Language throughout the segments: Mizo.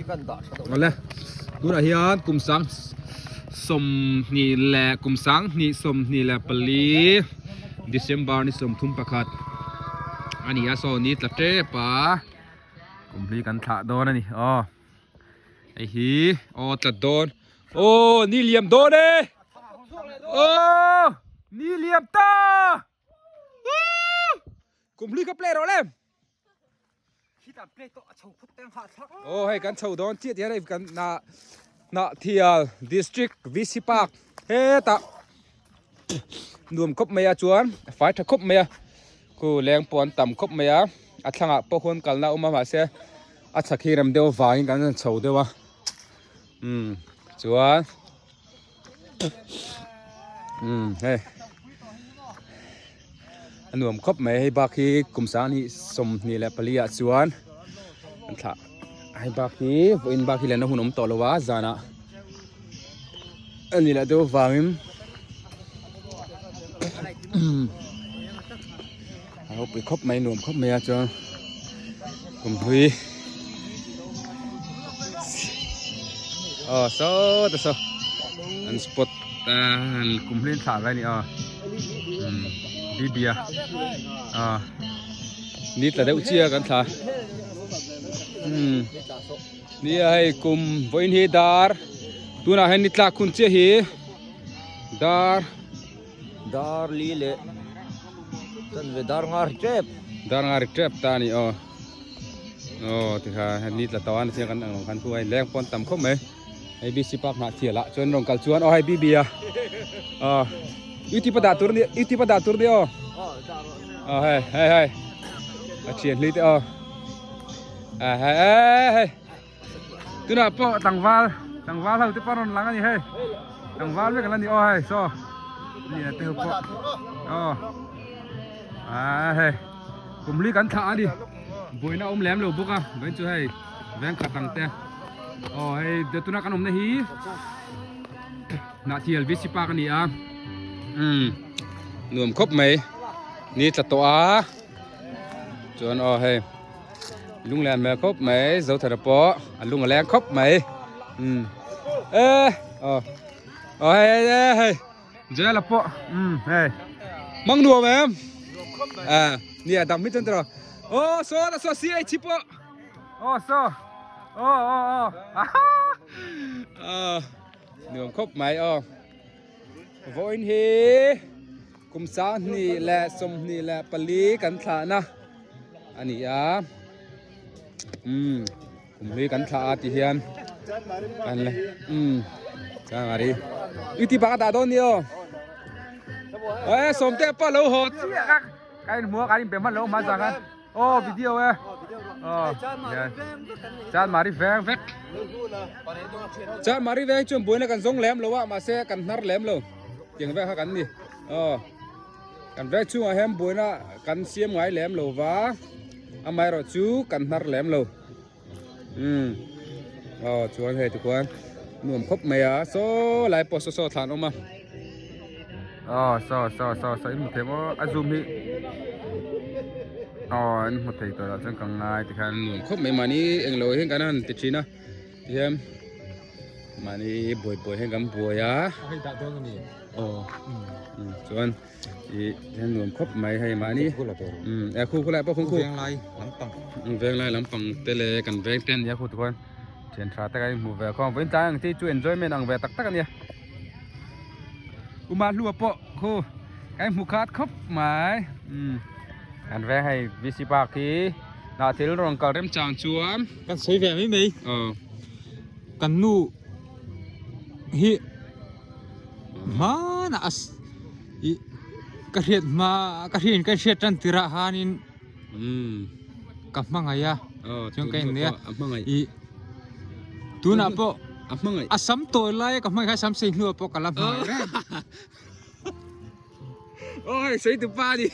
Awle tunah hian kum sang sawmhnih leh kum sanghnih sawmhnih leh pali December ni sawmthum pakhat a ni a saw ni tla tep a kum hlui kan thlah dawn a ni aw hei hi aw tla dawn aw ni liam dawn e aw ni liam ta kum hlui kha play rawh le. Aw hei kan chho dawn chiah tihian hei kan na Hnahthial District VC Park hetah nuam khawp mai a chuan a fai tha khawp mai a khu leng pawh an tam khawp mai a a thlangah pawh khawn kalna a awm a mahse a chhak hi rem deuh avangin kan rawn chho deuh a umm chuan umm hei. A nuam khawp mai hei bak hi kum sanghnih 24 ah chuan an thlah hei bak hi vawiin bak hi lenna hun awm tawh lo a zanah a ni leh deuh avangin a ropui khawp mai nuam khawp mai a chuan kum hlui aw saw te saw an spot kum hlui an thlah ve a ni aw. Bibia a ni tla deuh chiah kan thla nia hei kum vawiin hi dar tunah hian ni tlak hun chiah hi dar dar li leh chan ve dar nga ri tep dar nga ri tep ta a ni aw aw tikha ni tla tawh a ni chiang kan ang khan khu a inleng pawn tam khawp mai. Hei BC Park hnah thial ah chuan rawn kal chuan aw hei BB a aw YouTube a dah tur nia YouTube a dah tur nia aw aw hei hei hei a thian hlui te aw a hei hei tunah pawh tlangval tlangval ho te pawh rawn lang a ni hei tlangval vek an la ni aw hei saw nia te ho pawh aw a hei kum hlui kan thlah a ni buaina a awm lem lo bawk a vawiin chu hei veng khat ang te aw hei tuna kan awmna hi Hnahthial VC Park a ni a umm nuam khawp mai ni tla tawh a chuan aw hei lunglen hmel khawp mai Zothara pawh a lung a leng khawp mai umm e aw aw hei hei hei Jela pawh umm hei mang nuam em à nia dam hi chuan tiraw aw saw ta saw CH pawh aw saw aw aw aw ah nuam khawp mai aw vawiin hi kum 2024 kan thlahna a ni a umm kum hlui kan thlah a ti hian kan le umm changari i ti bak a dah dawn ni aw e sawmte pawh lo haw chiah a ka inhmu a kan inbe hman lo hma zan khan aw video e aw chan mari veng vek chan mari veng chuan buaina kan zawng lem lo a mahse kan hnar lem lo tiang vek kha kan ni aw Kan vek chungah hian buaina kan siam ngai lem lo va, amaherawh chu kan hnar lem lo. Umm aw chuan hei tikhuan nuam khawp mai a, saw lai pawh saw saw thlan awm a. Aw saw saw saw saw in hmu thei maw a zoom hi aw in hmu thei tawh lah chuan ka ngai tikhan nuam khawp mai mahni englo hian kan han ti thin a tihian mahni buai buai hian kan buai a. Hei dah dawn a ni. Aw chuan i hian nuam khawp mai hei mahni e khu khu lai pawh khu khu venglai lampang venglai lampang te leh kan veng te ania khu tikhuan thian tha te kan inhmu ve khawm vawiin tlai ang te chu enjoyment ang ve tak tak ania uma hlua pawh khu kan inhmu khat khawp mai kan veng hei VC park hi hnah thil rawn kal rem chang chuan kan sawi ve mai mai kan nu hi hmanah a ih ka hriat hma ka hriat ka hriat tan tirah khanin ka hmangaih a chuan ka inneih a ih tunah pawh a sam tawi laia ka hmangaih kha sam sei hnuah pawh ka la hmangaih reng aw hei sei tu pa a ni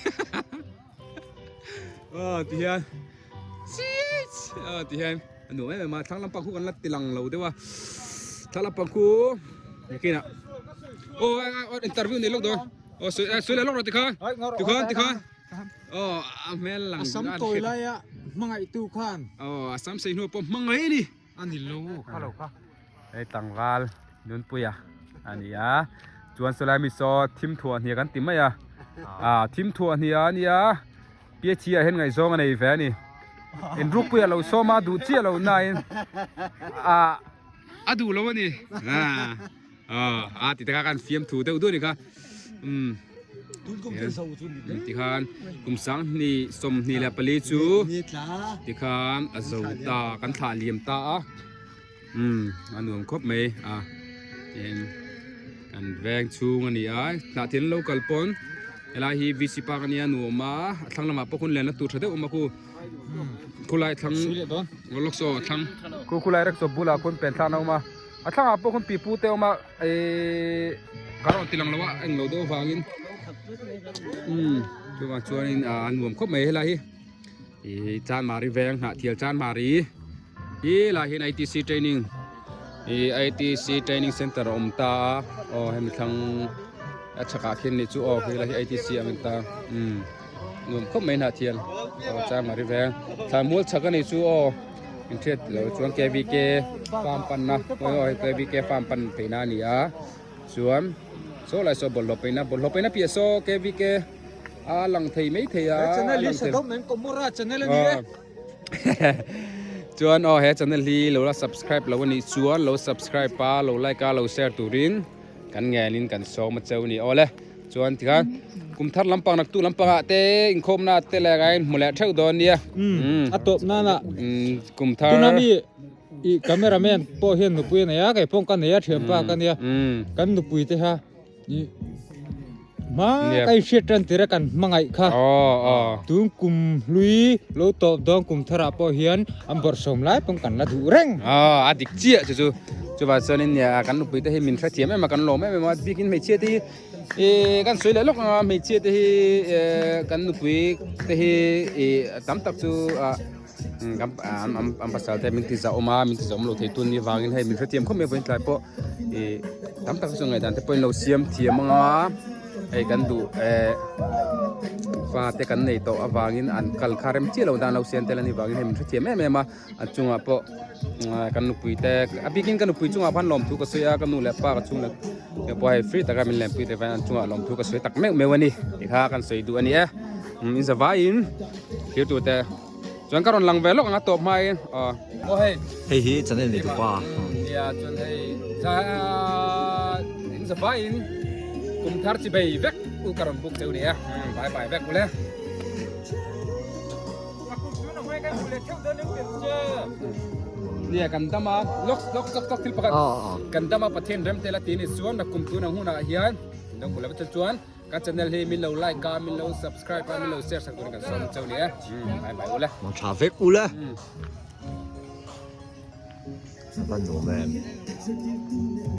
aw tihian aw tihian a nuam em em a thlang lampang khu kan la ti lang lo deuh a thlang lampang khu nakinah aw aw interview nei lawk dawn aw sawi eh sawi leh lawk rawh tikhan tikhan tikhan aw a hmel lang a sam tawi laia hmangaihtu khan aw a sam sei hnu pawh hmangaih a ni. A ni lo kha lo kha. Hei tlangval Nunpuia a ni a, chuan sawlai mi saw thim thuah hnia kan ti mai a, ah thim thuah hnia a nia, PHE ah hian ngaihzawng a nei ve a ni, inrukpuia lo sawm a duh chiah lo nain ah a duh lo a ni, ah a ti te kha kan fiam thu deuh duh a ni kha, umm tikhan kum sanghnih 24 chu tikhan a zo ta kan thlah liam ta a. Umm a nuam khawp mai a tin kan veng chhung a ni a hnah thil lo kal pawn helai hi VC park a nia nuam a a thlang lamah pawh hun lenna tur tha deuh a awm a khu khulai thlang lawk saw a thlang khu khulai rickshaw bulah khuan pen thlakna a awm a a thlangah pawh khuan pipu te a awm a ihh ka rawn ti lang lo a englo deuh avangin umm chuvang chuanin a nuam khawp mai helai hi. Ih Chanmari veng hnah thial Chanmari hi lah hian ITC training ih ITC training center a awm ta a aw hemi thlang a chhakah khian ni chu aw helai hi ITC a awm ta umm nuam khawp mai hnah thial aw Chanmari veng thlan mual chhak a ni chu aw inhriat lo chuan KVK farm panna aw KVK farm pan theihna a ni a chuan saw lai saw bawlhhlawh paihna bawlhhlawh paihna piah saw KVK. A lang thei mai thei a. He channel hi Sodom and Gomorrah channel a ni e. Chuan aw he channel hi lo la subscribe lo anih chuan lo subscribe a lo like a lo share turin kan ngenin kan sawm a cheu ni awle. Chuan tikhan kum thar lampang naktu lampangah te inkhawmna te leh a inhmu leh theuh dawn nia. A tawp nana kum thar tuna mi i cameraman pawh hian nupui a nei a kei pawh ka nei a thianpa ka nia kan nupui te kha Hma ka inhriat tan tir a kan hmangaih kha. Tun kum hlui lo tawp dawn kum tharah pawh hian an bawrhsawm lai pawn kan la duh reng. A dik chiah chu chu. Chuvang chuanin kan nupui te hi min hrethiam em a, kan lawm em em a, bikin hmeichhia te hi ih kan sawi leh lawk ang a, hmeichhia te hi kan nupui te hi ih tam tak chu ah. An pasal te min ti zah awm a min ti zah awm lo thei tun ni vangin hei min hrethiam khawp mai vawiin tlai pawh ih tam tak chu ngaihdan te pawhin lo siam thiam ang a hei kan duh eh fa te kan nei tawh avangin an kal kha rem chiah lo dan lo siam tel a nih vangin hei min hrethiam em em a a chungah pawh kan nupui te a bikin ka nupui chungah khan lawmthu ka sawi a ka nu leh pa ka chhung leh pawh hei free taka min lenpui te vangin an chungah lawmthu ka sawi tak meuh meuh a ni tikha kan sawi duh a ni e in zavaiin thirtu te. Chuan ka rawn lang ve lawk ang a tawp hma in aw. Aw hei. Hei hi channel nei tupa. Nia chuan hei za in za vai in kum thar chi bei vek u ka rawn book cheu ni a bye bye vek ule. Nia kan dam a lawk lawk lawk lawk thil pakhat kan dam a Pathian rem tel a ti ni chuan kum tun ang hunah hian lo hmu lova chuan Ka channel hi min lo like a, min lo subscribe a, min lo share sak turin kan sawm cheu ni e. Bye bye ule. Mang tha vek ule. A va nuam em.